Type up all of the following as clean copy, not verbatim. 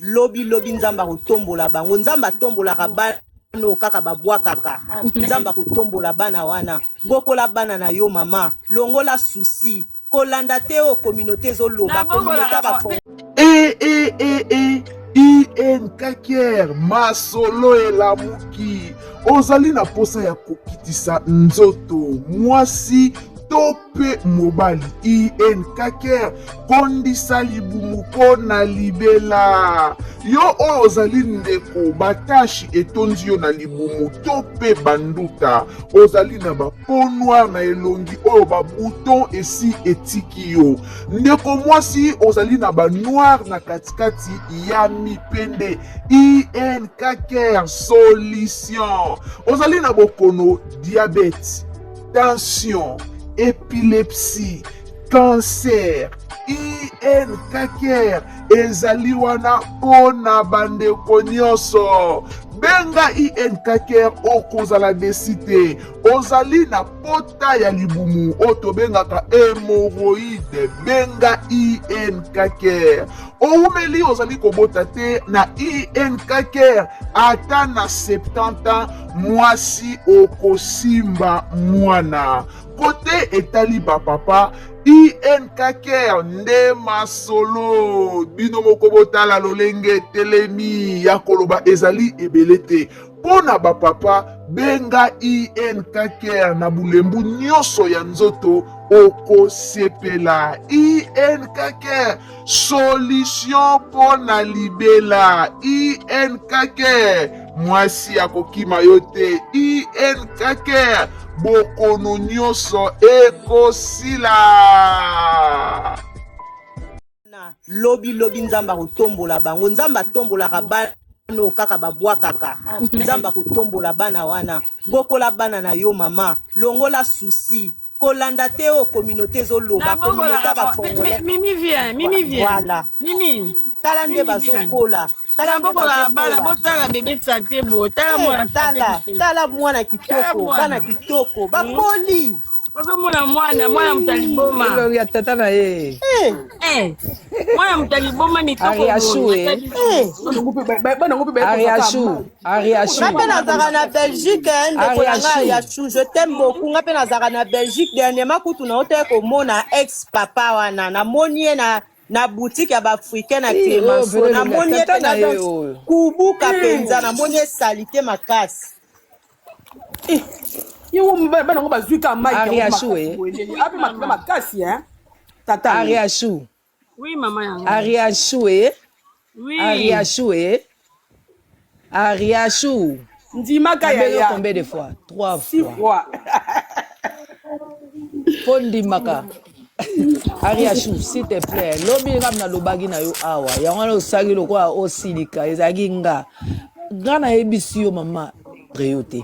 Lobi lobi Nzambe akotombola bango. Nzambe atombolaka bana oyo kaka babwakaka. Nzambe akotombola bana wana. Bokola bana na yo mama. Longola souci. Kolanda te oyo communauté ezoloba. Communauté ya ba E e e e INKKR masolo elamuki. Ozali na posa ya kokitisa nzoto mwasi to mpe mobali INKKR kondisa libumu mpo na libela. Yo oyo ozali ndeko, batashi etondi yo na libumu to mpe banduta, ozali na ba peau noire na elongi oyo ba bouton esi etiki yo. Ndeko mwasi, ozali na ba noir na katikati ya mipende. INKKR solution. Ozali na bokono diabète, tension, epilepsie, cancer. INKKR ezali wana mpo na bandeko nyonso. Benga INKKR, okozala desi te. Ozali na pota ya libumu oyo tobengaka hemoroide, benga INKKR. Owumeli ozali kobota te na INKKR, ata na 70 ans mwasi okosimba mwana. Kote etali ba papa, INKKR nde masolo. Bino moko botala lolenge etelemi ya koloba ezali ebele te. Mpo na ba papa, benga INKKR na bulembu nyonso ya nzoto, okosepela. INKKR, solution mpo na libela. INKKR, mwasi akokima yo te. INKKR, bokono nyonso ekosila. Na lobi lobi Nzambe akotombola bango. Nzambe atombolaka bana oyo kaka babwakaka. Nzambe akotombola bana wana. Bokola bana na yo mama. Longola souci. Kolanda te oyo communauté ezoloba. Communauté ya ba Congolais. Mimi viens, Mimi viens. Voilà. Mimi. Tala nde bazokola. Tala nde Bokola bana, botala bebe sante bo, tala mwana. Tala, tala mwana kitoko, bana kitoko, bakoli. Ozomona mwana, mwana moto ya liboma. Elongi ya tata na ye. Eh. Eh. Mwana moto ya liboma mitoko. Ariachou eh. Eh. Ariachou, Ariachou. Nga mpe nazalaka na Belgique eh, ndeko na nga Ariachou, je t'aime beaucoup. Nga mpe nazalaka na Belgique dernièrement kutu naotaki komona ex papa wana, namoni ye na na boutique ya baafricain na Clemenceau, namoni ye mpenza donc kubuka mpenza, namoni ye salite makasi. Eh, yo bana yango bazwi ka mai Ariachou eh. ape makila makasi hein tata Ariachou. Oui maman yango. Ariachou eh. Oui. Ariachou eh. Ariachou. Ndimaka ya ya. Combien de fois? Trois Six fois. fois. Fo ndimaka. Ariachou, s'il te plaît, lobi nga nalobaki na yo awa. Yango wana osali lokola osilika, ezalaki nga. Nga nayebisi yo mama yo te.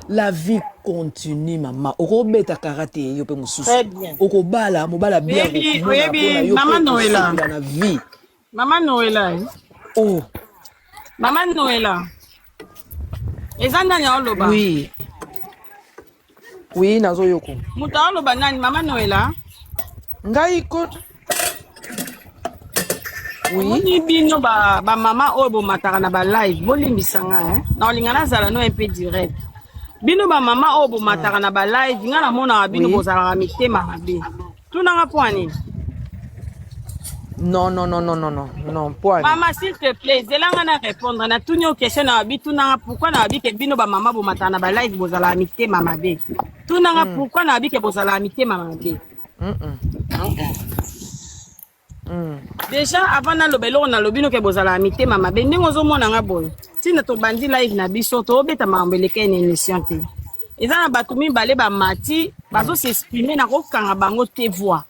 La vie continue mama. Okobeta karate yo pe mosusu. Très bien. Okobala mobala bien Oyebi, okomona oyebi, mpona yo Mama pe Noela. okosepela na vie. Mama Noela. eh. Oh, Mama Noela. Eza nani aoloba? oui. Oui, nazoyoko. Moto aoloba nani? Mama Noela. Ngai ko Oui. Omoni bino ba ba mama oyo bomataka na ba live, bolimbisa nga eh. Na olinga nazala no un peu direct. Bino ba mama oyo bomataka na ba live, nga namonaka bino Oui. bozalaka mitema mabe. Tunanga mpo ya nini? Non, non, non, non, non, non, non, po ani. Mama, s'il te plaît, zela nga na répondre. Na tuni yo question na babi tunanga pourquoi na babi ke bino ba mama bomataka na ba live bozalaka mitema mabe. Tunanga pourquoi na babi ke bozalaka mitema mabe. Déjà avant naloba eloko nalobi noke bozalaka mitema mabe ndenge ozomona nga boye ntina tobandi live na biso tobeta makambo elekei na émission te eza na bato mibale bamati bazo s'exprimer na kokanga bango te voix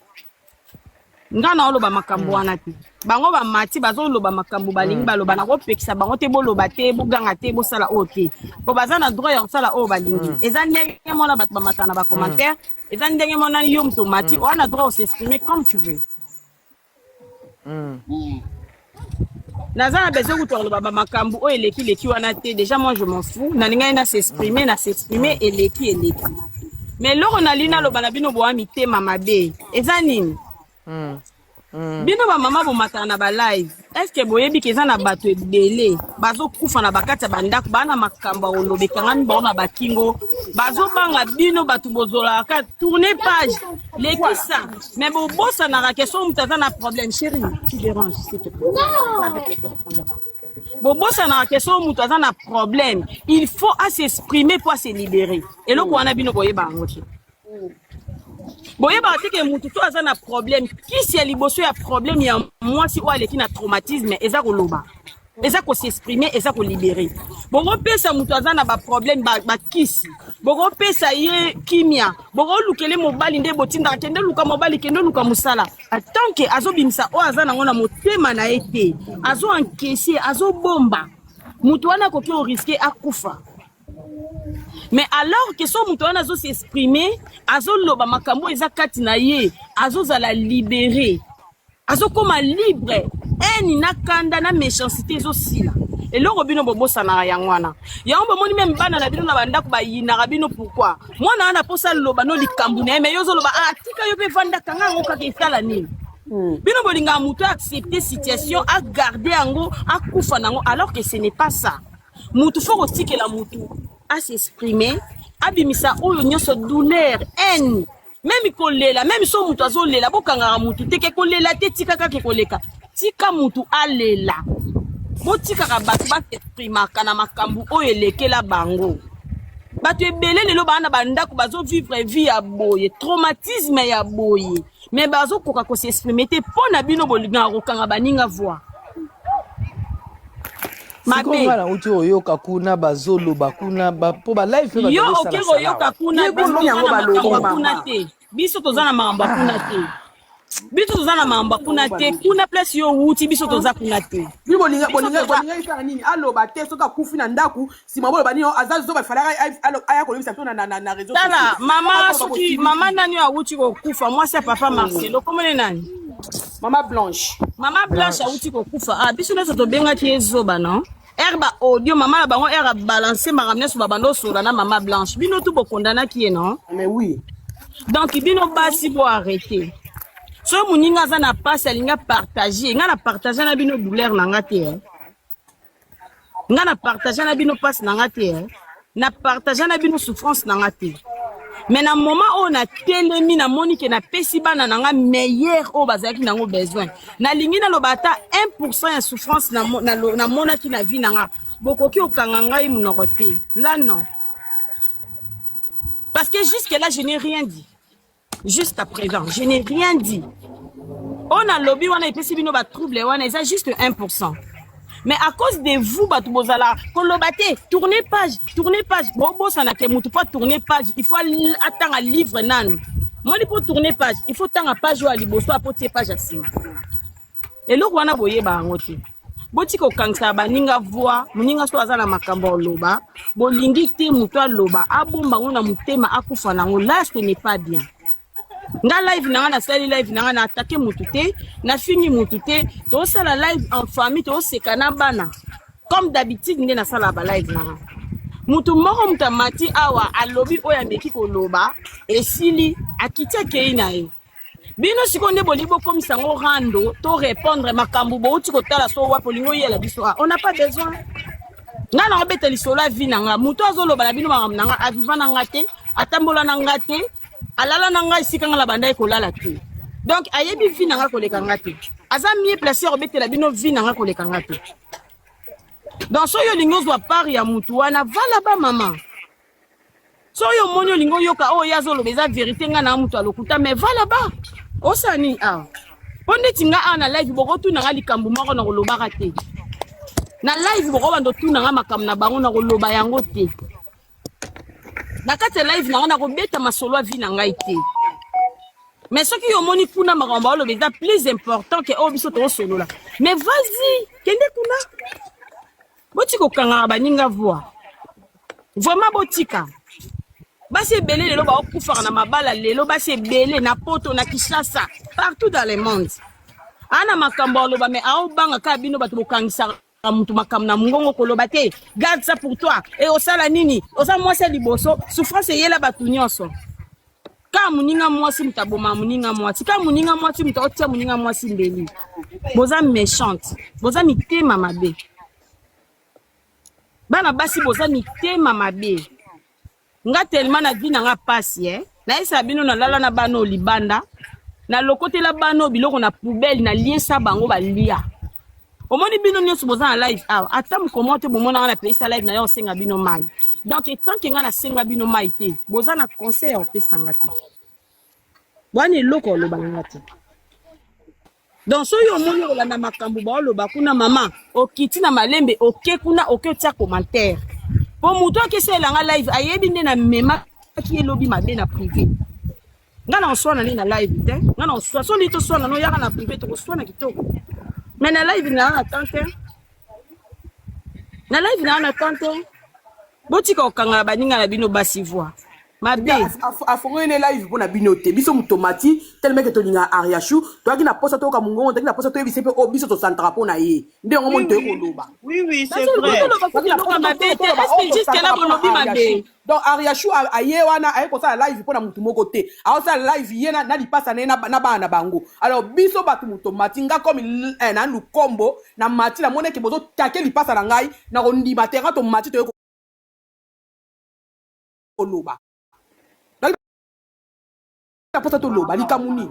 nga na oloba makambo wana te bango bamati bazoloba makambo balingi baloba nakopekisa bango te boloba te boganga te bosala oyo te po baza na droit ya kosala oyo balingi eza ndenge mona bato bamataka na bacommentaire eza ndenge mona yo moto omati oza na droit os'exprimer comme tu veux. Naza na besoin kutu ya koloba bamakambo oyo eleki leki wana te déjà moi je m'en fous nalingaki na s'exprimer na s'exprimer eleki eleki mais eloko nalingi naloba na bino boa mitema mabe eza nini? Bino bamama bomataka na balive. Est-ce que boyebi ke eza na bato ebele bazokufa na bakati ya bandako, baa na makambo ya koloba ekangami bango na bakingo, bazobanga bino bato bozolaka tourner page, lekisa, mais bobosanaka ke so moto aza na problème. Chéri, tu déranges, s'il te plaît. Bobosanaka ke so moto aza na problème, il faut as'exprimer po ase libérer. Eloko wana bino boyeba yango te. Boyebaka te ke motu to aza na problème, kisi ya liboso ya problème ya mwasi oyo aleki na traumatisme eza koloba, eza kos'exprimer, eza kolibérer. Bokopesa moto aza na baproblème bakisi, bokopesa ye kimia, bokolukele mobali nde botindaka: kende luka mobali, kende luka mosala. Tant que azobimisa oyo aza nango na motema na ye te, azoencaisser, azobomba, moto wana akoki orisquer akufa. Mais alors que so moto wana azos'exprimer, azoloba makambo eza kati na ye, azozala libéré, azokóma libre, eni na kanda na méchanceté ezosila. Eloko bino bobosanaka yango wana. Yango bomoni même bana na bino na bandako bayinaka bino. Pourquoi? Mwana wana mposa aloba no likambo na ye, mais yo ozoloba: ah, tika yo mpe vanda, kanga yango kaka, esala nini? Bino bolingaka moto accepter situation, agarder yango, akufa nango, alors que ce n'est pas ça. Mutu faut kotikela mutu as'exprimer, abimisa oyo nyonso, douleur, haine, même kolela. Même so mutu azolela, bokangaka mutu te ke kolela te, tika kaka koleka, tika mutu alela. Botikaka bato bas'exprimaka na makambo oyo elekela bango. Bato ebele lelo baa na bandako, bazovivre vie ya boye, traumatisme ya boye, mais bazokoka kos'exprimer te mpo na bino bolingaka kokanga baninga voix. Sikoyo nga nauti oyoka kuna bazoloba kuna mpo balive mpe. Yo oke koyoka kuna. Biso toza na makambo ya kuna te. Biso toza na makambo ya kuna te. Biso toza na makambo ya kuna te. Kuna place yo wuti, biso toza kuna te. Bino bolinga bolinga bolinga esala nini? Aloba te, soki akufi na ndako nsima boloba nini? Aza zoba, efalaka aya kolobisa biso na réseau. Tala mama, soki mama nani oyo awuti kokufa, mwasi ya papa Marcelo, komone nani? Mama Blanche. Mama Blanche awuti kokufa. Ah, biso nyonso tobengaki ye zoba, non? Ere ba audio mama na bango, ere abalance makambo nyonso, babanda osola na mama Blanche, bino tu bokondanaki ye, non? Mais oui. Donc bino basi, bo arrêter. Soki moninga aza na pasi, alingi apartager, ngai na partage na bino douleur na nga te, eh. Ngai na partage na bino pasi na nga te, eh. Na partage na bino souffrance na nga te. Mais na moment oyo natelemi, namoni ke napesi bana na nga meilleur oyo bazalaki nango besoin, nalingi naloba ata 1 ya souffrance namonaki na vie na nga, bokoki kokanga ngai monoko te. Là non, parce que jusque là je n'ai rien dit. Jusqu'à présent je n'ai rien dit. Oyo nalobi wana epesi bino batrouble wana, eza juste 1. Mais à cause de vous bato bozala koloba te, tourner page, tourner page, bobosana ke motu mpo tourner page, il faut atanga livre nanu. Moni, mpo tourner page, il faut tanga page oyo ya liboso, apo tie page ya nsima. Eloko wana boyeba yango te. Botika kokangisa baninga voix. Moninga so aza na makambo ya oloba, bolingi te moto aloba, abomba yango na motema, akufa nango. Là ce n'est pas bien. Nga live na nga, nasali live na nga, na attaquer mutu te, nafingi mutu te. Tosala live en famille, toseka na bana comme d'habitude nde nasala ba live na nga. Mutu moko, mutu amati awa, alobi oyo ameki koloba, esili, akiti, akei na ye. Bino sikoyo nde bolingi bokomisa yango rando to répondre makambo bouti kotala. So wapi olingi oyela biso? Ah, on n'a pas besoin. Nga na obeta lisolo ya vie na nga. Moto azoloba na bino makambo na nga, aviva na nga te, atambola na nga te, alala na nga esika nga na bandaki kolala te. Donc ayebi vie na nga koleka nga te. Aza mieux placé ya kobetela bino vie na nga koleka nga te. Donc soki olingi ozwa part ya mutu wana, vala ba mama. Soki omoni olingi oyoka oyo ye azoloba eza vérité, nga na mutu alokuta, mais vala ba osala nini awa? Mpo ndeti nga awa na live, bokotuna nga likambo moko na kolobaka te. Na live bokobanda otuna nga makambo na bango, na koloba yango te. Na kati ya live na nga, na kobeta masolo ya vie na ngai te. Mais soki yo omoni kuna makambo baoloba eza plus important ke oyo biso toosolola, mais vas-y, kende kuna. Botika kokangaka baninga voix. Vraiment, botika. Basi ebele lelo baokufaka na mabala. Lelo basi ebele na Poto, na Kinshasa, partout dans le monde, aa na makambo aloba, mais aobanga kaka bino bato bokangisaka mutu makambo na mongongo. Koloba te, garde ça pour toi. E osala nini? Oza mwasi ya liboso, souffrance eyela bato nyonso. Kaka moninga mwasi moto aboma moninga mwasi, kaka moninga mwasi moto aotia moninga mwasi mbeli. Boza méchante, boza mitema mabe. Bana basi boza mitema mabe. Nga tellement na vie na nga pasi eh. Nayesa bino nalala na bana oyo libanda, nalokotela bana oyo biloko na poubelle, naliesa bango balia. Omoni bino nyonso boza na live awa, ata mokolo moko te bomona nga napelisa live na yo osenga bino mai. Donc tant que nga nasenga bino mai te, boza na conseil ya kopesa nga te. Bwana eloko oloba na nga te. Donc soki omoni olanda makambo baoloba kuna mama, okiti na malembe, oke kuna, oke otia commentaire. Po moto akesalela nga live ayebi nde na memaki elobi mabe na privé. Nga na oswana nde na live te, nga na oswana so ndi toswana no yaka na privé tokoswana kitoko. Mais na live na na tante. Na live na na tante. Botika kokanga baninga na bino basi voix. Mabe. Afongoli ne live mpo na bino te. Biso moto mati tellement ke tolinga Ariachou, toyaki na posa toyoka mongongo, toyaki na posa toyebisa mpe oyo biso tosantaka mpo na ye. Nde yango moni toyei koloba. Oui, oui, c'est vrai. Donc Ariachou aye wana aye kosala live mpo na motu moko te. Aosala live ye na lipasa na ye na bana na bango. Alors biso bato moto mati nga comme na lukombo na mati na moneke bozotake lipasa na ngai na kondima te nga tomati toyei koloba. Na posa toloba likambo nini?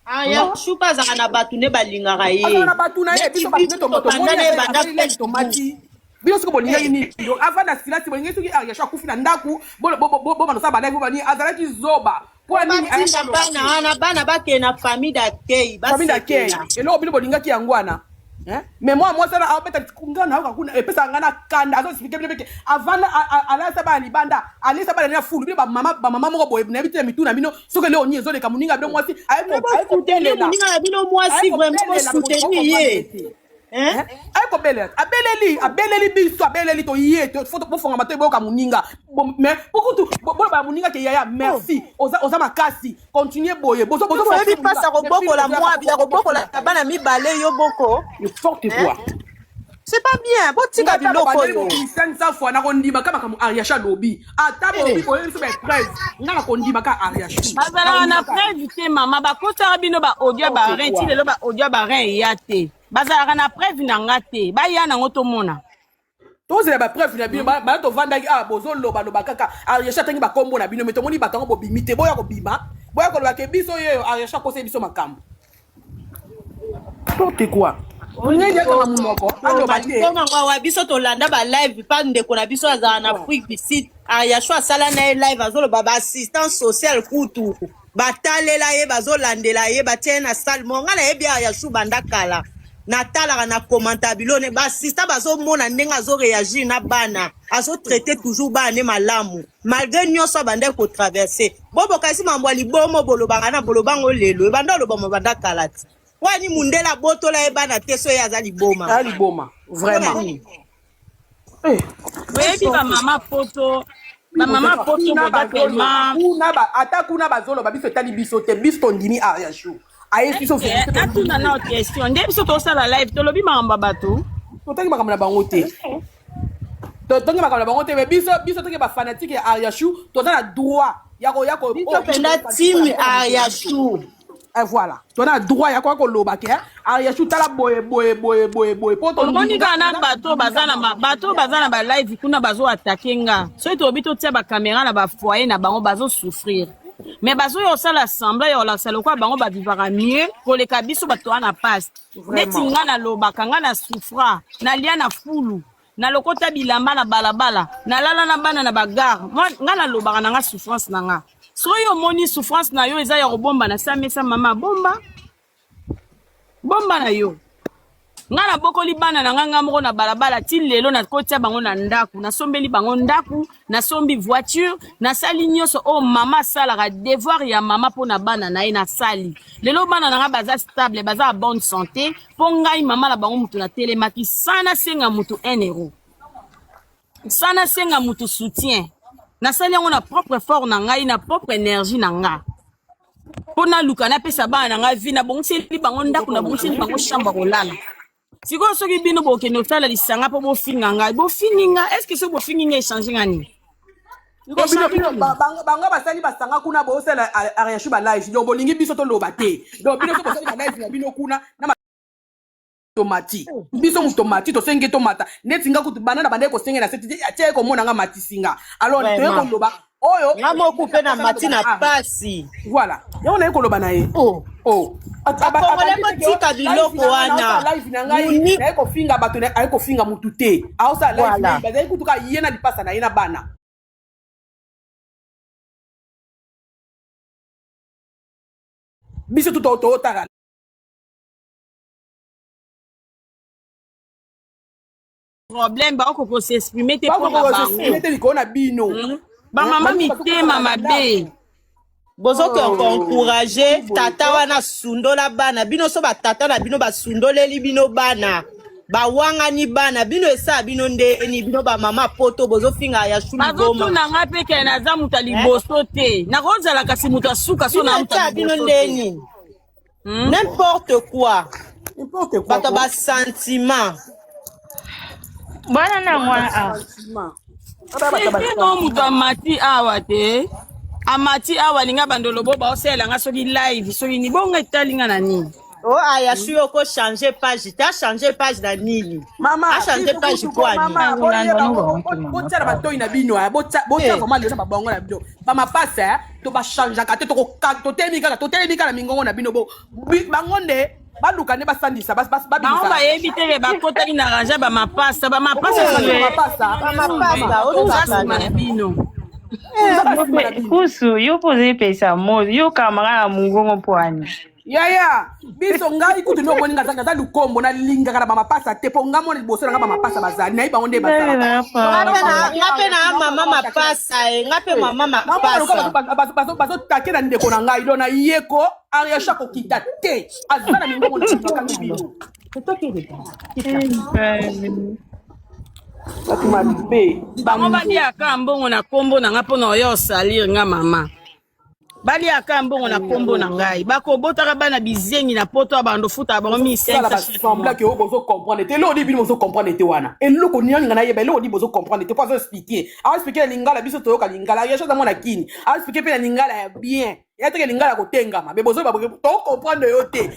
Ariachou mpe azalaka na bato nde balingaka ye. Azala na bato na ye, biso bato nde tomoni tomati. Bino soki bolingaki nini? Avanda silasi, bolingaki soki Ariachou akufi na ndako, bobanda osala balive, bobani azalaki zoba. Mpo nini batinda bana wana, bana bakende na famille d'accueil, famille d'accueil. Eloko bino bolingaki yango wana. Mais moi, moi, ça, abeta nga na kuna epesa nga na kanda, azo expliquer bino beke avanda alasa bana libanda, alesa bana na fulu, bino ba mama, ba mama moko boye na bitela mituna bino soki leo ni ezoleka moninga bino mwasi aye kobelela moninga na bino mwasi vraiment bo soutenir ye. Hein? Aye kobelela, abeleli, abeleli biso, abeleli to ye, to faut bofonga mato eboka moninga. Mais beaucoup tout bo ba moninga ke yaya merci, oza oza makasi, continuer boye, bozo bozo boyebi pasa kobokola mwa ya kobokola bana mibale yo boko. N'importe quoi. C'est pas bien, botika biloko oyo. Cinq fois nakondima kaka makambo Ariacha alobi. Ata bolobi boyebi biso ba preuve, nga nakondima kaka Ariacha. Bazalaka na preuve te mama, bakotaka bino ba audio ba rein, ti lelo ba audio ba rein eya te. Bazalaka na preuve na nga te, baya nango tomona. Tozela ba preuve na bino, bana tovandaki awa bozoloba loba kaka Ariacha atangi bakombo na bino, mais tomoni bato yango bobimi te, boya kobima, boya koloba ke biso yeyo Ariacha akoseli biso makambo. N'importe quoi. Ngenge kaka monoko aloba te. Awa biso tolanda ba live pa ndeko na biso azala na Afrique du Sud. Ariachou asala na ye live azoloba ba assistance sociale kutu batalela ye, bazolandela ye, batia ye na salle mo. Nga nayebi Ariachou banda kala, natalaka na commenta bilone, ba assistant bazomona ndenge azoréagir na bana, azotraite toujours bana ne malamu malgré nyonso abandaki kotraverse. Bobokasi mambo ya libomo bolobaka na bolobango lelo ebanda oloba banda kala ti wani mundele abotola ye bana te so ye aza liboma. Aza liboma vraiment. Oyebi ba mama poto, ba mama poto boza tellement kuna ba ata kuna bazoloba biso etali biso te, biso tondimi Ariachou aye biso. Natuna na question nde biso tosala live tolobi makambo ya bato, totangi makambo na bango te, totangi makambo na bango te, mais biso biso toke ba fanatique ya Ariachou, toza na droit ya ko ya ko biso mpenza team Ariachou. Voilà, toza na droit ya koya koloba ke Ariachou tala boye boye boye boye boye po tomoni kaka na bato baza na bato baza na ba live kuna bazo attaquer nga. Soki tolobi totia ba caméra na ba foyer na bango, bazo souffrir, mais bazoya kosala semblant ya kolakisa lokola bango bavivaka mieux koleka biso bato wana pasi. Neti nga nalobaka, nga na souffra, nalia na fulu, nalokota bilamba na balabala, nalala na bana na bagare. Nga nalobaka na nga souffrance na nga. Soki omoni souffrance na yo eza ya kobomba na sa mesa, mama bomba, bomba na yo. Nga nabokoli bana na nga nga moko na balabala ti lelo nakotia bango na ndako, nasombeli bango ndako, nasombi voiture, nasali nyonso oyo mama asalaka, devoir ya mama mpona bana na ye nasali. Lelo bana na nga baza stable, baza ya bonne santé, mpo ngai mama na bango motu natelemaki sans nasenga motu 1 euro, sans nasenga motu soutien. Nasali yango na propre effort na ngai, na propre énergie na nga, mpo naluka napesa bana na ngai vie. Nabongiseli bango ndako, nabongiseli bango chambre kolala. Sikoyo soki bino bokende kosala lisanga mpo bofinga ngai, bofingi nga, est-ce soki bofingi ngai echange nga nini? Bango basali basanga kuna bosala ariachu ba live donc bolingi biso toloba te donc bino so bosali ba live na bino kuna na tomati biso moto tomati tosengi tomata neti nga kutu banda na bandaki kosenga na seti atie komona nga matisi nga alors toye koloba oyo nga moko mpe na mati na pasi voilà yango naye koloba na ye oh. Oh. Bakongole botika biloko wana live na ngai naye kofinga bato aye kofinga mutu te aosala live bazali kutuka ye na lipasa na ye na bana biso tu tootala. Problème bakoki ko s'exprimer te mpo na bango te likolo na bino hmm? bamama mitema mabe. Bozoki oh. Encourage tata wana asundola bana bino so batata na bino basundoleli bino bana bawangani bana bino esala bino ndeni bino bamama poto bozofinga ya shuli goma. Bazotuna nga mpe ke naza moto ya liboso te, nakozala kasi moto ya suka so na moto ya bino ndeni. N'importe quoi. N'importe quoi. Bato ba sentiment. Bwana na mwana ah. No moto amati awa te, amati awa alinga bandolo bo baosalela nga soki live soki ni bonga etali nga na nini. Oh, aya su yo ko changer page te, changer page na nini? Mama, a changer page kwa nini? Botia na batoi na bino, botia vraiment lelo na babongo na bino. Bamapasa to bachangeaka te, totelemi kaka, totelemi kaka na mingongo na bino. Bango nde baluka nde basandisa. Bango bayebi te ke bakotaki na range bamapasa, bamapasa bamapasa nsima na bino. Kusu yo mpo ozepesa mo yo kamaka na mongongo mpo ani. Yaya biso ngai kutu nde omoni nga naza lukombo nalingaka na bamapasa te mpo nga mona liboso na nga bamapasa bazali nayebi bango nde bazalaka. Nga mpe na mama mapasa e nga mpe mama mapasa bazotake na ndeko na ngai do na ye ko ariasha kokita te aza na mingongo na bakangi bino bato mabe. Bango baliaka mbongo na nkombo na nga mpona oyo osalir nga mama, baliaka mbongo na nkombo na ngai, bakobotaka bana bizengi na poto ya bando futaka bango. Misala basembla ke oyo bozocomprendre te eloko nini bino bozocomprendre te wana eloko nini nga nayeba eloko nini bozocomprendre te po azo expliquer aexpliquer na lingala biso toyoka lingala ya chose mwana kini aexpliquer mpe na lingala ya bien ya teke lingala ya kotengama me bozoyeba tocomprendre yo te.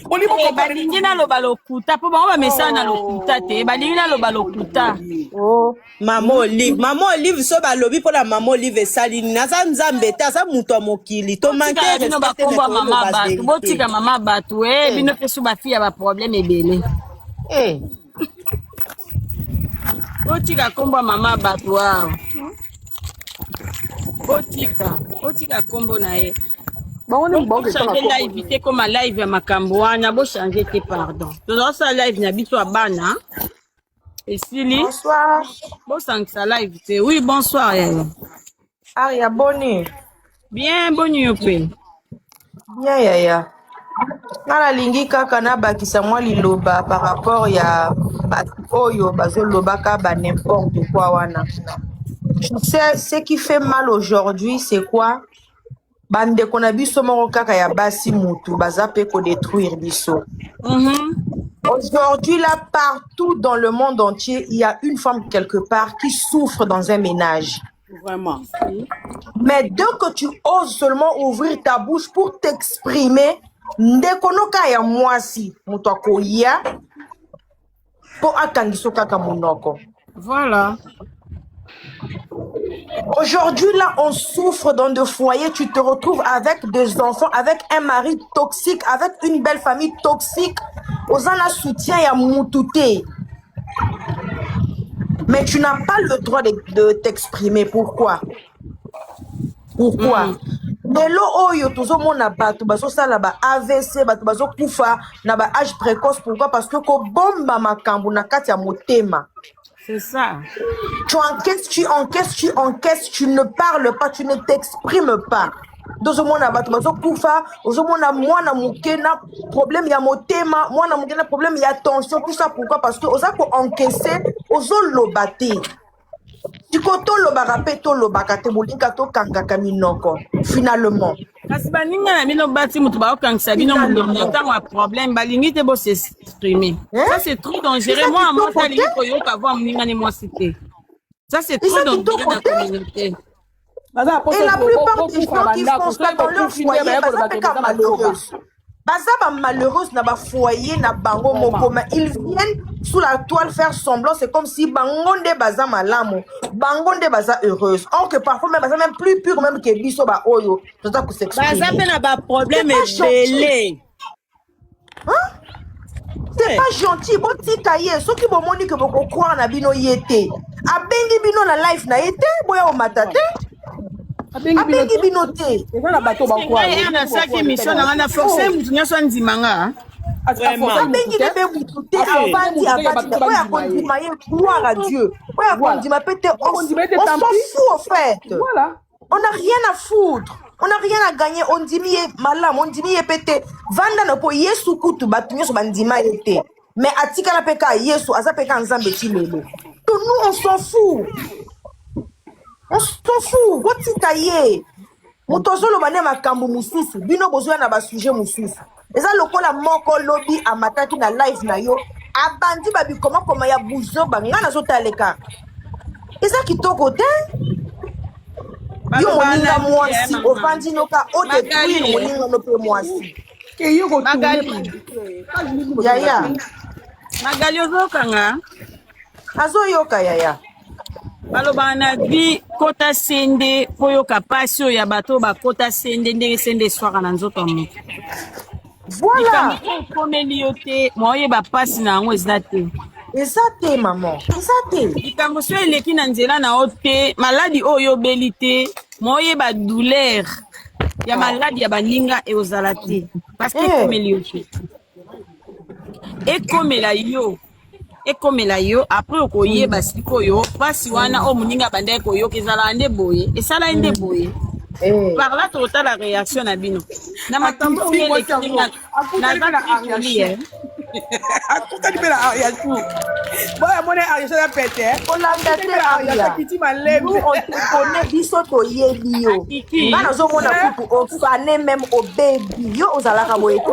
Balingi naloba lokuta mpo bango bamesana na lokuta te, balingi naloba lokuta. Oh, mama Olive, mama Olive, so balobi mpona mama Olive esali nini? Aza nzambe te, aza moto ya mokili. Tomanke bino bakombo ya mama bato, botika mama bato e bino mpe so bafi ya baproblème ebele. Botika kombo ya mama bato awa, botika, botika kombo na ye. Bochange live te, koma live ya makambo wana bochange te, pardon. Tozosala live na biso ya bana esili. Bonsoir. Bosangisa live te. Oui, bonsoir yaya. Aria, boni? Bien, boni yo mpe? Bien yaya. Nga nalingi kaka nabakisa mwa liloba par rapport ya bato oyo bazolobaka ba n'importe quoi wana. Tu sais, ce qui fait mal aujourd'hui, c'est quoi? Bandeko na biso moko kaka ya basi mutu baza mpe kodétruire biso. Aujourd'hui, là, partout dans le monde entier, il y a une femme quelque part qui souffre dans un ménage. Vraiment. Mais dès que tu oses seulement ouvrir ta bouche pour t'exprimer, ndeko noka ya mwasi moto akoya mpo akangisa kaka monoko. Voilà. Aujourd'hui, là, on souffre dans des foyers. Tu te retrouves avec des enfants, avec un mari toxique, avec une belle famille toxique. Oza na soutien ya mutu te. Mais tu n'as pas le droit de t'exprimer. Pourquoi? Pourquoi? Lelo oyo tozomona bato bazosala ba AVC, bato bazokufa na ba âge précoce. Pourquoi? Parce que kobomba makambo na kati ya motema. C'est ça. Tu encaisses, tu encaisses, tu encaisses, tu ne parles pas, tu ne t'exprimes pas. Tozomona bato bazokufa, ozomona mwana moke na problème ya motema, mwana moke na problème ya tension, tout ça pourquoi? Parce que oza koencaisser, ozoloba te. Sikoyo tolobaka mpe tolobaka te, bolinga tokangaka minoko finalement. Kasi baninga na bino bati moto baokangisa bino monoko na ntango ya problème, balingi te bos'exprimer. Ça, c'est trop dangereux. Mwana mwasi alingi koyoka voix moninga ne mwasi te. Ça, c'est trop dangereux na communauté. Baza na Et posa la bo- plupart des bokufa na gens qui bandako font ça soki dans leur bokufi nde foyer, bayekoloba baza ke pe ka boza bazoba. malheureuse. Baza ba malheureuse na ba foyer na bango moko, Vraiment. mais ils viennent sous la toile faire semblant, c'est comme si bango nde baza malamu, bango nde baza heureuse. Or que parfois même baza même plus pur même que biso ba oyo, toza ko Baza s'exprimer. pe na ba C'est problème pas gentil. ebele. Hein? C'est Eh. pas gentil. Botika ye, soki bomoni que boko croire na bino ye te. Abengi bino na life na ye te, boya omata te. Abengi bino Abengi te. bino te. Eza na bato Ngai bakware ere nasalaki émission na ngai na force Oh. motu nyonso andima nga. Vraiment. aforce Abengi mutu te ne mpe mutu te aforce avandi mutu te ke avandi bato te oyo bandima ye. akondima ye gloire à Dieu oyo Voilà. akondima mpe te on Akondima ye te on tant s'en pis. fout en fait. Voilà. On n'a rien à foutre, on n'a rien à gagner. Ondimi ye malamu, ondimi ye mpe te, vanda na mpo Yesu kutu bato nyonso bandima ye te, mais atikala mpe kaka Yesu, aza mpe kaka Nzambe ti lelo. To nous on s'en fout, on s'en fout. Botika ye, moto azoloba nde makambo mosusu, bino bozoya na basujet mosusu. Eza lokola moko lobi amataki na live na yo, abandi babikomakoma ya buzoba, ngai nazotaleka, eza kitoko te. Yo Balobaka moninga na vie, mwasi mama. ovandi noka odetruire Magali. moninga no mpe mwasi. Ke yo kotourne Magali. Yaya. Magali, ozokanga? Azoyoka yaya. Balobaka na vie, kota sende mpo oyoka mpasi oyo ya bato oyo bakota sende, ndenge sende eswaka na nzoto ya moto. Voilà. Likambo oyo ekomeli yo te, mwa oyeba mpasi na yango eza te. Eza te mama, eza te. Likambo so eleki na nzela na yo te, maladi oyo obeli te, mwa oyeba douleur ya maladi ya baninga ekozala te, parce que Eh. ekomeli yo te. Ekomela yo, ekomela yo, après okoyeba sikoyo mpasi wana oyo moninga abandaki koyoka ezalaka nde boye, esala ye nde boye. Eh. Par là tokotala réaction na bino na makambo Akiti oyo mwasi eleki yango nga. akutani mpe Naza na très poli, Ariashu. eh. Akutani mpe na Ariashu, boya mona Ariashu aza pete. Kolanda Akutani te mpe na Ariashu, Aria, akiti malembe. Nous on te connaît, biso toyebi yo. Akiti. Nga nazomona kutu ofane meme obebi yo, ozalaka boye te.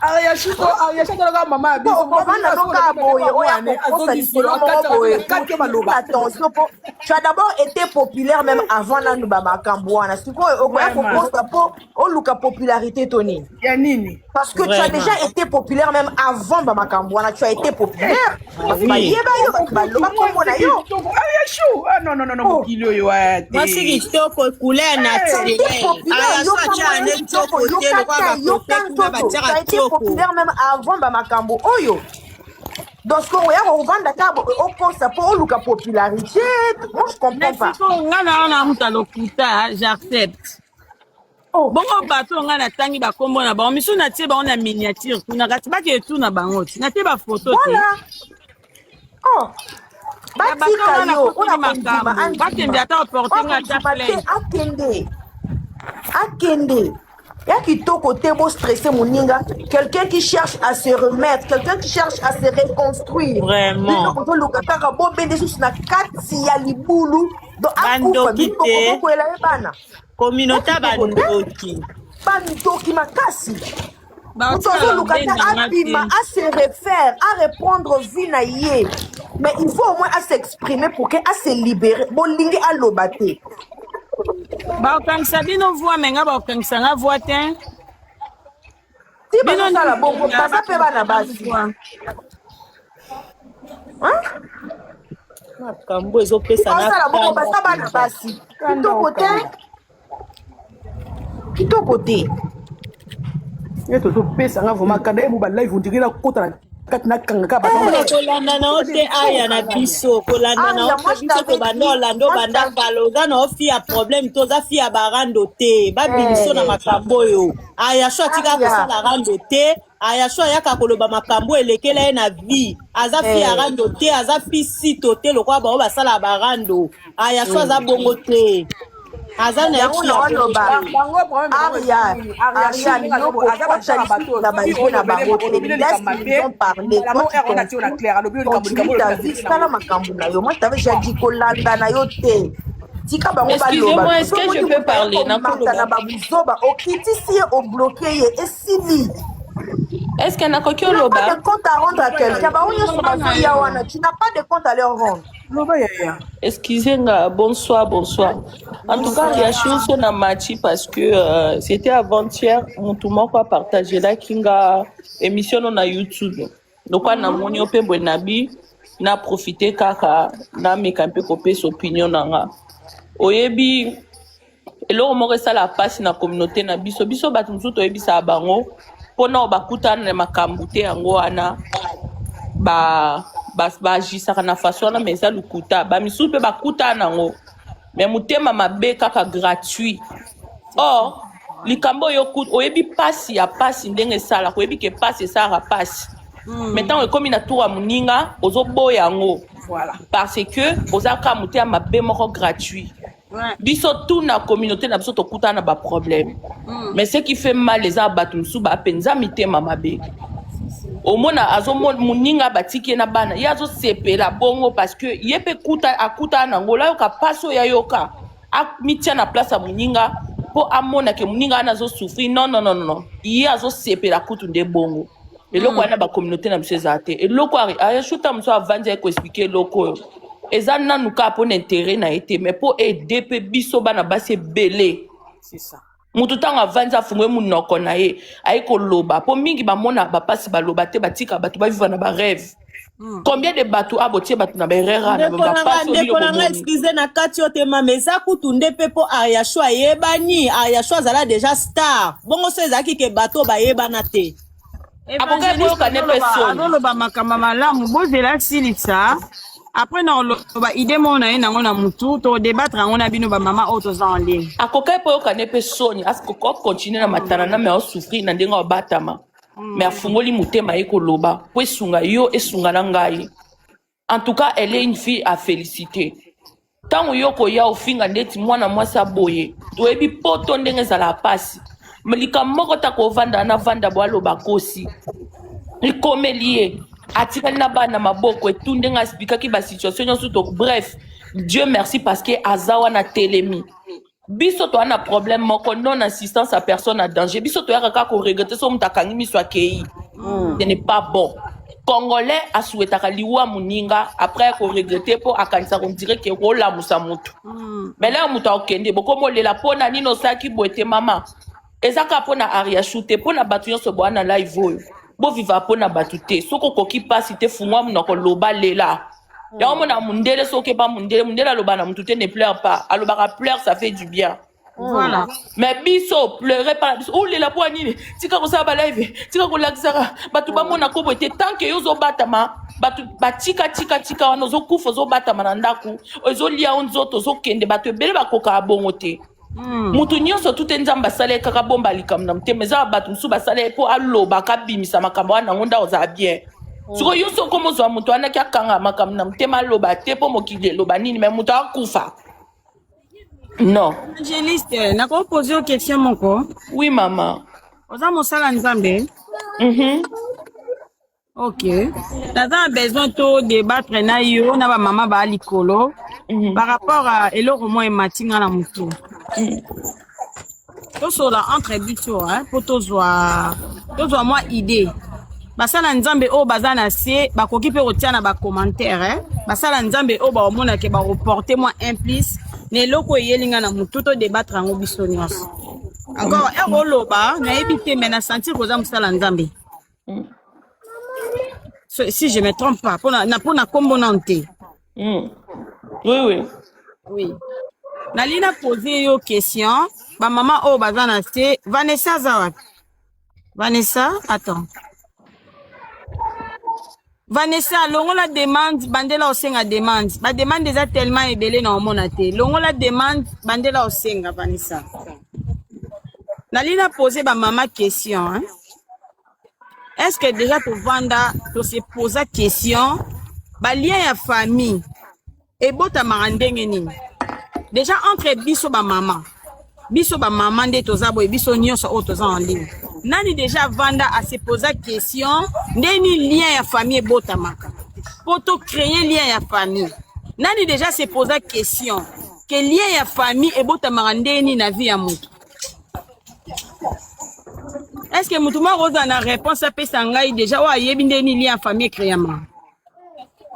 Ariashu ko Ariashu atalaka mama ya Po biso. okovanda noka boye, oyo akokosa Azongisi yo lisolo moko akati boye akati yo maloba. Attention, po tu as d'abord été populaire même avant nanu bamakambo wana. Sikoyo okoya Vraiment. kokosa mpo oluka popularité to nini? Ya nini? Parce que tu as Vraiment. déjà été populaire même avant bamakambo wana, tu as été populaire, bato Oui. bayeba yo, bato baloba kombo na yo. Ariashu, ah non non non non. Oh. Mokili oyo aya te. Mwasi kitoko, couleur Tu as été naturelle. populaire, Aya so yoka atiaka mwasi nde kitoko, ntioko te yoka lokola te, yoka bakote kuna nzoto. Tu batiaka as été tioko. populaire même avant bamakambo oyo. Donc sikoyo oya kovanda kaka boye, okosa mpo oluka popularité, moi je comprends Mais pas. sikoyo nga na wana mutu alokuta, j'accepte. Oh. Bongo bato oyo ngai natangi bakombo na bango, misu natie bango na miniature kuna, kasi bakee tuna bango ti natie bafoto te. Voilà. Oh. Ya bato Batika wana yo, oyo nakoteli akondima makambo, bakende andima, ata oyo oporte nga ata akondima te plainte. Akende, akende. Ya kitoko te bostresse moninga, quelqu'un qui cherche à se remettre, quelqu'un qui cherche à se reconstruire. Bino Vraiment. bozoluka kaka bobende susu na kati ya libulu, donc akufa Bandoki bino te. bokobokoyela ye bana. Ya Communauté ya kitoko te. bandoki. Bandoki makasi. Moto Baotikala azoluka te kobenga nga te. abima, a se refaire, a reprendre vie na ye, mais il faut au moins à s'exprimer pour que à se libérer. Bolingi aloba te. Bakokangisa bino voi, me nga bakokangisa nga voi te. Ti Bino nde bazosala bongo, molinga baza mpe bana bakokangisa nga basi. voi. Hein? Makambo Ti ezopesa na bazosala bongo, kanda baza bana mpenza. basi. Kanda Kitoko te. okanda. Kitoko te. Ye tozopesa nga vraiment kanda emo balive ondire nakota na kati nakanga kaka bato. Aya, kolanda na yo te, aya na biso, kolanda na yo Aria, te. moi je Biso t'avais tobanda dit, olanda moi je obanda t'avais kala, oza na yo fi ya problème te, oza fi ya barando te, babimiso na Eh, makambo oyo. Aya so atikaka Aria. kosala rando te, aya so ayaka koloba makambo elekela ye na vie. Aza fi ya Eh. rando te, aza fi sito te lokola bango basala barando. Aya so aza bongo te, aza na ye Yango fi ya bongo naoloba. te. Bango problème na bango Aria, eza nini? Ariashu Aria, ndenge yo aza kokota bajara bato lisusu na soki baje na olobele bango te. olobele Laisse likambo les mabe gens parler. mbala Toi, moko tu ere t'en wana tie na fous. claire alobi yo likambo Continue likambo ta olobi na vie, sete sala nango. makambo na yo. Moi, je t'avais déjà dit kolanda na yo te. Tika bango baloba. Excusez-moi, est-ce que je Soki peux moto aye parler? komata na Nakoloba. babuzoba, okitisi ye, obloke ye, esili. Est-ce que nakoki Tu n'as pas oloba? de compte à rendre à quelqu'un. Bango nyonso bazoya wana. Tu n'as pas de compte à leur rendre. Loba yaya. Excusez nga, bonsoir, bonsoir. En tout cas, Riachou na machi parce que c'était avant-hier, mutu moko a partagé la kinga émission no na YouTube. Donc na moni ope boye na bi na profiter kaka na meka mpe kopesa opinion na nga. Oyebi eloko moko esala mpasi na communauté na biso, biso bato mosusu toyebisaka bango mpona oyo bakutana na makambo te, yango wana baagissaka na façon wana, mais eza lokuta. Bamisusu mpe bakutana nango, mais motema mabe kaka gratuit. Or likambo oyo oyebi mpasi ya mpasi ndenge esalaka, oyebi ke mpasi esalaka mpasi, mais ntango ekómi na tour ya moninga, ozoboya yango. Voilà. Parce que oza kaka motema mabe moko gratuit. Biso tout na communauté na biso tokutana na baproblème, mais ce qui fait mal eza bato mosusu bapenza mitema mabe. Omona azomona moninga batiki ye na bana, ye azosepela bongo parce que ye mpe kuta akutana nango. Layoka mpasi oyo ayoka, amitia na place ya moninga mpo amona ke moninga wana azosouffrir. Non, non, non, non, ye azosepela kutu nde bongo. Eloko wana bacommunauté na biso ezala te. Eloko ayashuta mosusu avandi aye koexpliquer eloko oyo eza nanu kaka mpo na intérêt na ye te, mais mpo aider mpe biso bana basi ebele. C'est ça. Motu ntango avandi afungwe monoko na ye aye koloba, mpo mingi bamona bapasi baloba te, batika bato bavivre na barêve. Combien de bato abotie bato na baerreur na Ndeko na nga, bapasi oyo bino ndeko na nga, bomoni? Excuse na kati yo te mama. Eza kutu nde mpe mpo Ariasho ayebani, Ariasho azala déjà star. Bongo so ezalaki ke bato bayebana te. Akoki koyoka ne mpe soni. Azoloba makambo malamu, bozela silisa. Après na oloba idée moko na ye nango na mutu, todébattre yango na bino bamama oyo toza en ligne. Akoki mpe oyoka ne mpe soni, akocontinuer na matala na me aosouffrir na ndenge aobatama, mais afungoli motema ye koloba po esunga yo, esunga na ngai. En tout cas, elle est une fille à féliciter. Ntango yo koya ofinga ndeti mwana mwasi aboye, toyebi poto ndenge ezalaka pasi. Likambo moko taka ovanda na vanda bo aloba kosi ekomeli ye, atikali na bana maboko etu ndenge aexpliquaki basituation nyonso to. Bref, Dieu merci parce que aza wana telemi. Biso toza na problème moko, non assistance à personne à danger. Biso toyaka kaka koregretter so moto akangi miso akei. Ce n'est pas bon. Congolais asouhaitaka liwa moninga, après koregretter mpo akanisaka on dirait ke kolamusa motu. Mais lelo moto akokende, bokomolela mpo na nini osalaki boye te. Mama, eza kaka mpo na Ariashu te, mpo na bato nyonso boya na live oyo, boviva mpo na bato te. Soki okoki mpasi te, fungwa monoko, loba, lela. Yango mona mundele, soki okepa mundele, mundele aloba na motu te: "Ne pleure pas." Alobaka: "Pleure, ça fait du bien." Voilà. Mais biso pleure pa na biso, olela mpo ya nini? Tika kosala balive, tika kolakisaka bato bamona kobo te. Tant que yo ozobatama, bato batika tika tika wana, ozokufa, ozobatama na ndako, ezolia yo nzoto, ozokende. Bato ebele bakokaka bongo te. Motu nyonso tu te Nzambe asala ye kaka bomba likambo na motema. Eza na bato mosusu basala ye mpo alobaka, abimisa makambo wana nango nda ozala bien. Sikoyo yo soki omozwa moto wanaki akanga makambo na motema, aloba te mpo mokili eloba nini, mais moto akufa, non. Évangéliste, nakopose yo question moko. Oui, mama. Oza mosala Nzambe? Mm. Ok, naza na besoin to débattre na yo na bamama baa likolo par rapport à eloko moko emati nga na motu. Tosola entre biso mpo tozwa mwa idée. Basala Nzambe oyo baza na se bakoki mpe kotia na bacommentaire, eh? Basala Nzambe oyo baomonake bareporte mwa un plus na eloko eyeli nga na motu, todébattre yango biso nyonso. Encore ere oloba, nayebi te, mais na sentir koza mosala Nzambe. So, si je me trompe pas, mpona nkombo nano te. Oui. Oui, nalingi na pose yo question. Bamama oyo baza na se, Vanessa aza wapi? Vanessa, attends. Vanessa, longola demande, bandela osenga demande. Bademande eza tellement ebele na omona te. Longola demande, bandela osenga. Vanessa, nalingi na pose bamama question, hein? Est-ce que déjà tovanda tose posa question, balien ya famille ebotamaka ndenge nini? Déjà entre biso bamama, biso bamama nde toza boye, biso nyonso oyo toza en ligne, nani déjà avanda ase posa question ndeni lien ya famille ebotamaka mpo tocréer lien ya famille? Nani déjà se posa question ke lien ya famille ebotamaka ndeni na vie ya moto? Est ce que mutu moko ozala na réponse apesa ngai déjà oyo ayebi nde nini lien ya famille ecréama?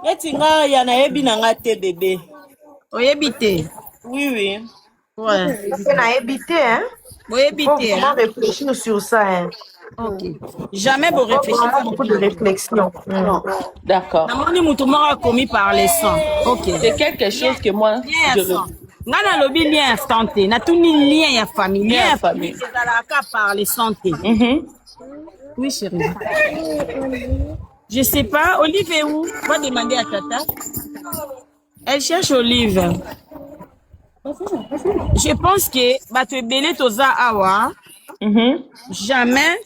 Neti nga ya nayebi na nga te bebe. Oyebi te? Oui oui. Ouais. Mpe nayebi te, hein. Boyebi Faut te, vraiment hein? réfléchir sur ça, hein. Ok. Jamais bo Faut réfléchir. vraiment beaucoup de réflexion. D'accord. Namoni mutu moko akomi par le sang. Ok. C'est quelque chose que moi, Lien ya je sang. Nga nalobi lien ya sang te. Natuni lien ya famille. Lien Lien ya ya famille famille. ezalaka par le sang te. Oui chérie. Je sais pas, Olive est où? Va demander à Tata. Elle cherche Olive. Je pense que bato ebele toza awa. Jamais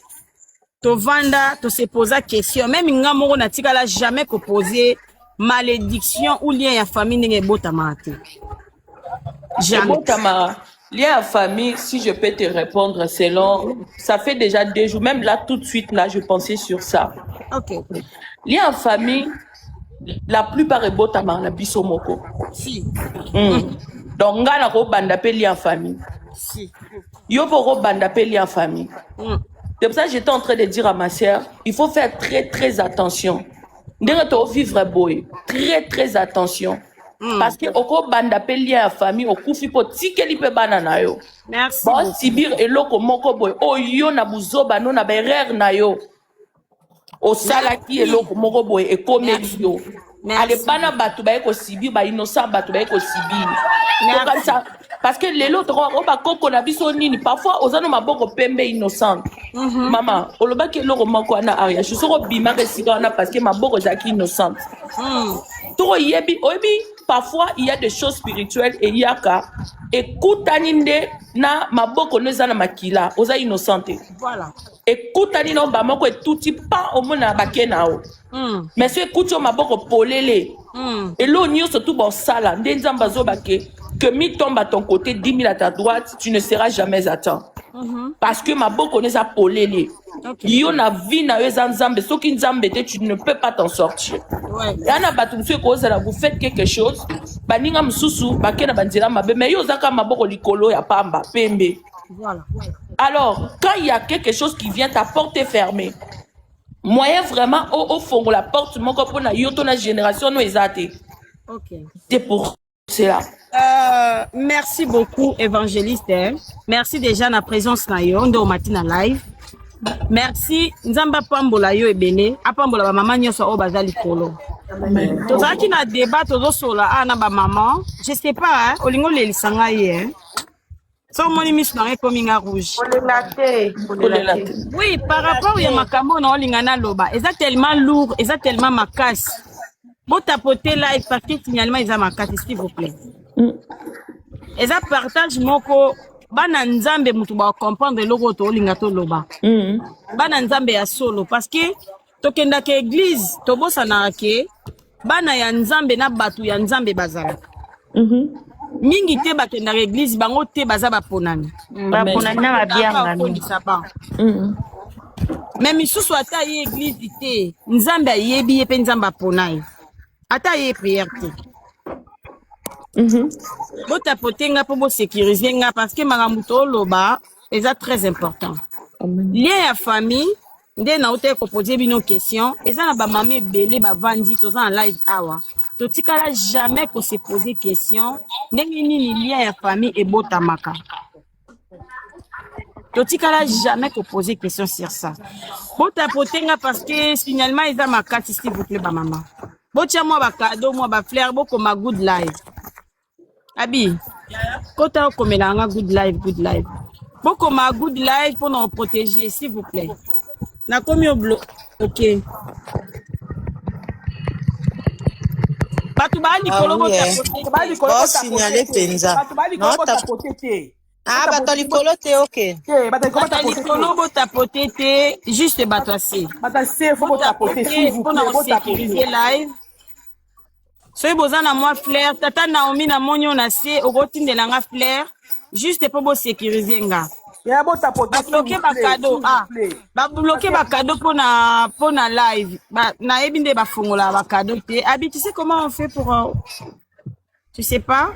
tovanda tose posa question. Même nga moko natikala jamais koposer malédiction ou lien ya famille ndenge ebotamaka te. Jamais. Ebotama, lien à famille, si je peux te répondre selon, ça fait déjà 2 jours, même là tout de suite, là, je pensais sur ça. Ok. Lien à famille, la plupart ebotama na biso moko. Si. Donc, nga na kobanda pe lien à famille. Si. Yo po kobanda pe lien à famille. C'est pour ça que j'étais en train de dire à ma sœur, il faut faire très très attention. Ndenge to vivre boy, très très attention. Parce que oko banda pe lien à famille, okufi po tikeli pe bana na yo. Merci Bon, beaucoup. sibir eloko moko boy, oyo na buzoba no na berere na yo. Osalaki eloko moko boy ekomeli yo. Merci. Ale bana bato baye kosibir, ba innocent bato baye kosibir. Merci. Tokanisa, parce que lelo toko o bakoko na biso nini, parfois oza no maboko pembe innocente. Mama, olobaki eloko moko wana Aria, je soko bimaka esika wana parce que maboko ezalaki innocente. Toko yebi, oyebi, parfois il y a des choses spirituelles et yaka ekutani nde na maboko no eza na makila, oza innocente. Voilà. Ekutani na ba moko etuti pa omona bake na yo. Mais so ekuti yo maboko polele. Elo nyonso tout bosala nde Nzambe azobake que mi tombe à ton côté, 10 000 à ta droite, tu ne seras jamais atteint. Parce que maboko no eza polele. Ok. Yo na vie na yo eza Nzambe, soki Nzambe te, tu ne peux pas t'en sortir. Ouais. Ya na bato mosusu ekozala, vous faites quelque chose, baninga mosusu bake na banzela mabe, mais yo ozaka maboko likolo ya pamba, pembe. Voilà. Alors, quand il y a quelque chose qui vient, ta porte est fermée. Moyen vraiment au fond la porte moko pona yo to na génération no eza te. Ok. C'est pour cela. Merci beaucoup évangéliste. Hein. Merci déjà na présence na yo ndo matina live. Merci Nzamba pambola yo ebele, apambola ba mama nyonso oyo baza likolo. Tozalaki na débat tozosola a na ba maman, je sais pas hein, olingo lelisa ngai hein. So omoni miso na ngai ekomi nga rouge. Kolela te, kolela te. Oui, par rapport ya makambo na olinga naloba, eza tellement lourd, eza tellement makasi. Botapote live parce que signalement eza makasi, s'il vous plaît. Eza partage moko bana Nzambe mutu ba comprendre eloko oyo tolinga toloba. Bana Nzambe ya solo parce que tokendaka église tobosanaka ke bana ya Nzambe na bato ya Nzambe bazalaka. Mingi te bakendaka église bango te baza baponami. Baponami na babiangami. Bakondisa bango. Mais misusu ata ye église te, Nzambe ayebi ye mpe Nzambe apona ye. Ata ye prière te. Botapote nga mpo bosécuriser nga parce que makambo toloba eza très important. Lien ya famille nde nauta koposer bino question, eza na bamama ebele bavandi toza na live awa, totikala jamais kose poser question ndenge nini lien ya famille ebotamaka. Totikala jamais koposer question sur ça. Botapote nga parce que signalement eza makasi, s'il vous plaît bamama. Botia mwa bacadeau, mwa bafleur, bokoma good live. Abi, kota okomela nga good live, good live. Bokoma good live mpona koprotéger, s'il vous plaît. Nakomi obloqué. Bato baa likolo Ah oui, eh. botapote Bato baa te. likolo Bosignale botapote te. mpenza. Bato baa likolo Nota- botapote te. Ah, bato ya likolo te, ok. Te, bato ya likolo Bato ya botapote likolo te. botapote te, juste bato ya se. Bato ya se faut botapote, s'il Botapote vous mpona plaît, botapote. kosécuriser live. Soki boza na mwa fleur, tata Naomi namoni oyo na se, okotindela nga fleur juste mpo bosécuriser nga. Ya botapote, s'il vous Babloquer plaît, bacadeau, s'il vous ah, plaît. babloquer bacadeau mpona live. Nayebi nde bafongola bacadeau te. Abi, tu sais comment on fait pour tu sais pas?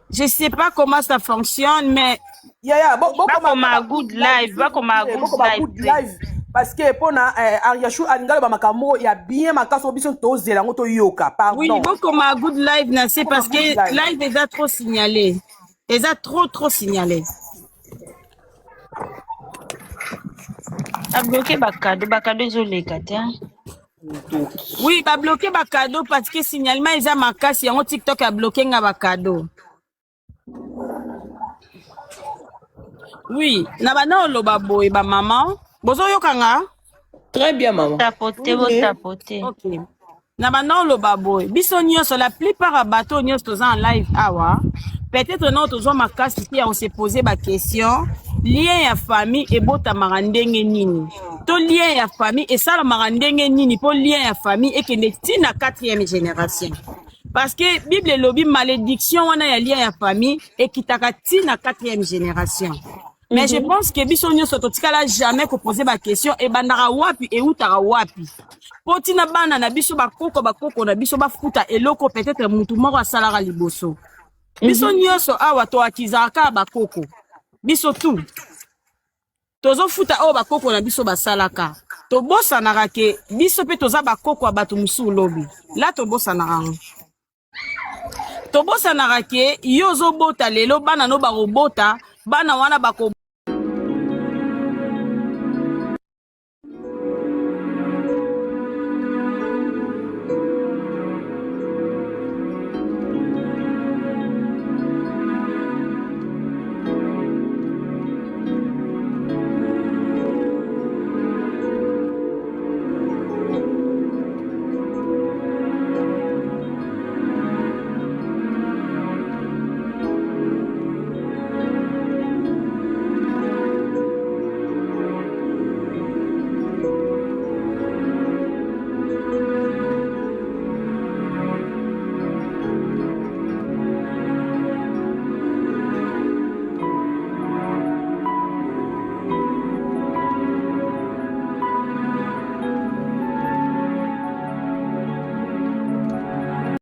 Je sais pas comment ça fonctionne, mais Yaya, bokoma Bakoma ata ba good good live, live, s'il vous bakoma plaît, good bokoma live good te. live parce que mpona Ariachou alingi aloba makambo moko ya bien makasi oyo biso tozela yango toyoka. Oui, Pardon. bokoma good live na se Bokoma parce good que live. live eza trop signalé. Eza trop trop signalé. Babloke bakado, bakado ezoleka te. Hein. Ndoki. Oui, ba bloqué ba cadeau parce que signalement eza makasi yango TikTok a bloqué nga ba cadeau. Oui, na bana oloba boye ba maman, bozoyoka nga? Très bien, maman. Botapote, Oui, oui. botapote. Ok. Na banda oloba boye biso nyonso, la plupart ya bato nyonso toza en live awa, peut-être nao tozwa makasi te ya kose pose baquestion: lien ya famille ebotamaka ndenge nini, to lien ya famille esalamaka ndenge nini mpo lien ya famille ekende ntina 4e génération? Parce que Bible elobi malédiction wana ya lien ya famille ekitaka ntina 4e génération. Mais je pense que biso nyonso totikala jamais kopose baquestion: ebandaka wapi, eutaka wapi, mpo ntina bana na biso, bakoko, bakoko na biso bafuta eloko peut-être mutu moko asalaka liboso. Biso nyonso awa toakizaka kaka bakoko biso, tu tozofuta oyo bakoko na biso basalaka. Tobosanaka ke biso mpe toza bakoko ya bato mosusu lobi la. Tobosanaka yango, tobosanaka ke yo ozobota lelo, bana no bakobota, bana wana bakobota.